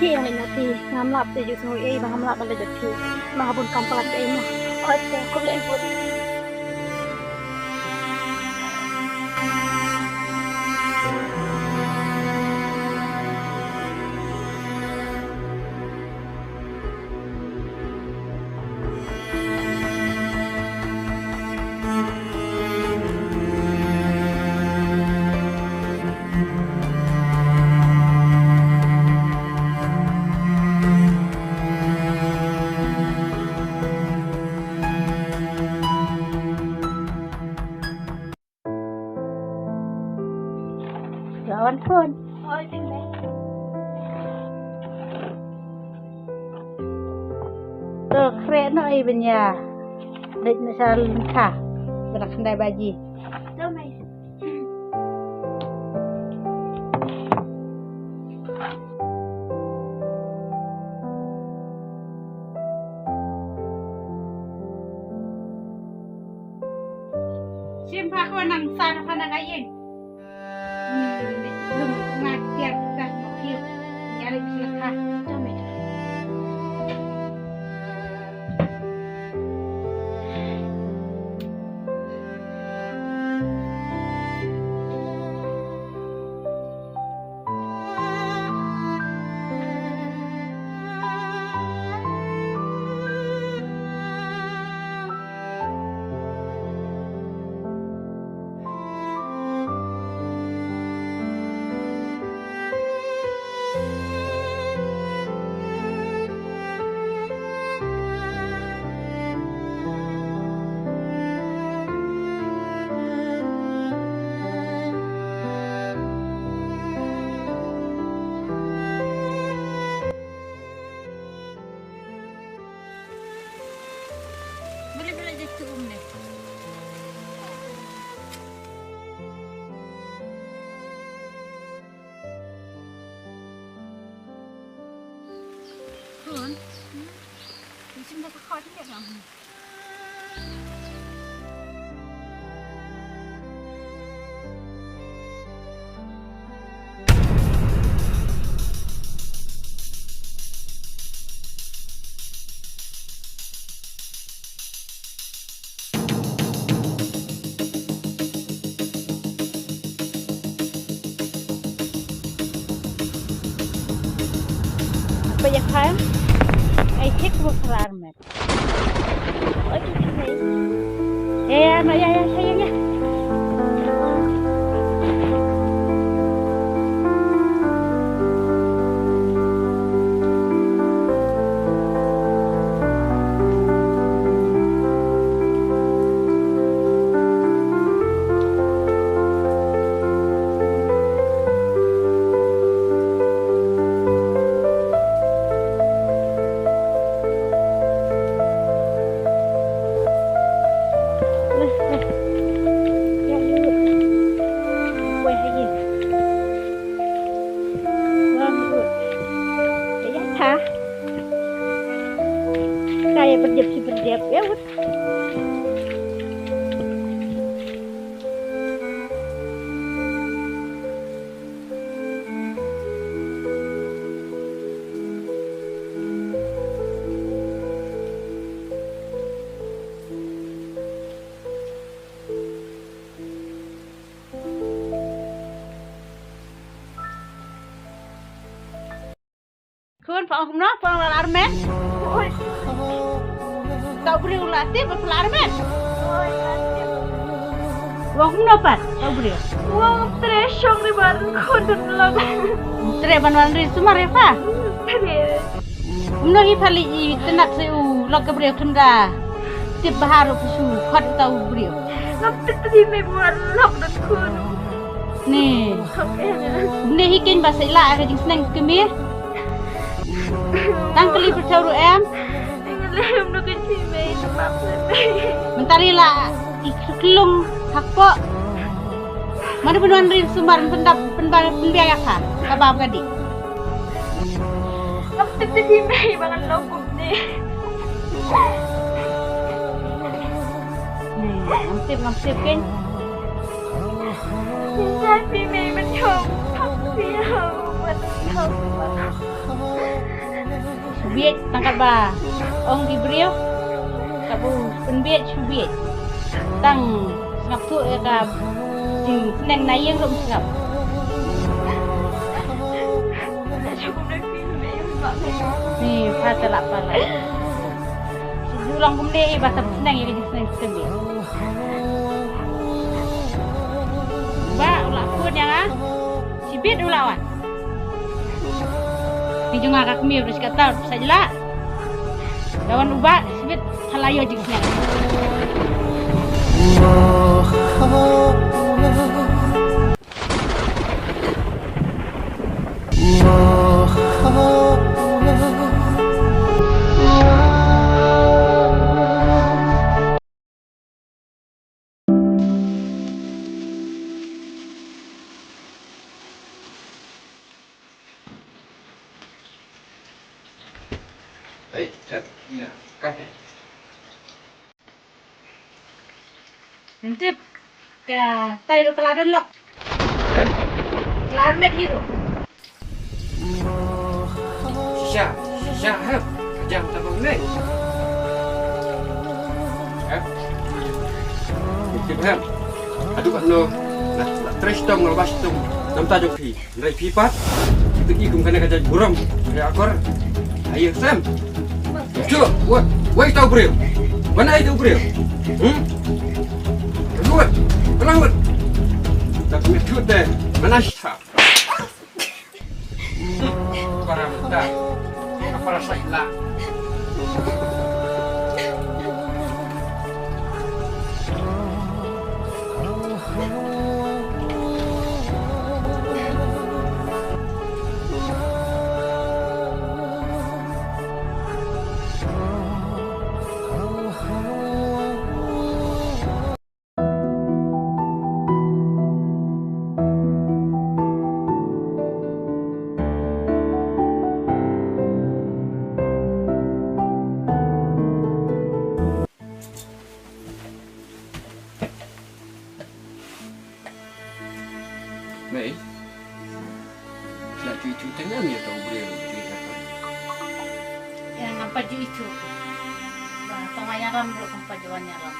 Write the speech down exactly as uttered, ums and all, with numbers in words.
Ki ïa leit na phi, ngam lah te ju sngew ei ba ngam lah ban leit bad phi. Ma ha bun kam palat ei mo. Oi te, khublei bun. Lawan phone. Oi, ding deh. To khreh noh i banya. Dek na sal kha. Kena khandai baji. To mai. Sim pha ko nan sa na pha na ka yin. Hmm, lum nga tiar ta ma khiu. Ya le sila kha. To me. Boleh, boleh je tu, boleh. Khun. Khun, sini dah kau ni kan? Apa ya, Kang? Ai, cek gua kelar, Met. Oke, oke. Ya, ya, no, ya, ya, sayang, ya. Kaya berjep si berjep ya. Khun, pha ong kumno, pha ong la armet. Oi. Tau briew la tip, pha la armet. Oi, la tip. Ong kumno pat, tau briew. Ong tre shong ri ban khun dun lok. Tre ban wan ri sumar ïa pha. Tre. Kumno hi pha leit i tnat se u lok ka briew khun ka. Tip bahar u psu khot tau briew. Ngam tip tadi me buar lok dun khun. Ni. Ni hi kein ba sa ila ka jingsneng kmie. Tang kali pyrthei ruh em. Mynta ila i klung hakpo. Mano pynwan rin sumar pyndap pynba pynbia ya kha. Ka bab ka di. Ngam tip tadi me ba ngan lok. Ngam tip, ngam tip kein. Sa phi mei ban ïoh. Phi ïoh ban ïoh. Bieit tang katba ong ki briew, katba pynbieit shu bieit. Tang sngap thuh ïa ka jingsneng na ïing ruh sngap. Ni pha te lah pha lah. Shu long kumne ba sa sneng ïa ka jingsneng system bieit. Ba u la kut ïa nga. Shibit u la wan. Ni jong nga ka kmie u da shi katta u sa jla. Da wan u bah shibit ha la ïoh jingsneng. Ei, Ted. Ïa, ka. Ym tip ka tai ruh ka la don lok. Ka la met hi ruh. Shisha, shisha, hep. Ka jam ta bang ne. Hep. Ym tip hep. Haduh katno la, la trei shitom, la bah shitom. Namar ta jong phi. Hynrei phi pat, phi i kum kane ka jaitburom, ka akor. Ai ïa sem. Shu, wei, wei tau briew. Ban ai tau briew. Hmm? Wei, ban ai wei. Tak mit kut te, mana sha. Para muda. Para sai la. Mei, phi la ju ithuh teng ïa uto u briew u ju ïa. Ïa, ngam pat ju ithuh. Ba tang ïalam ruh kam pat ju wan ïalam.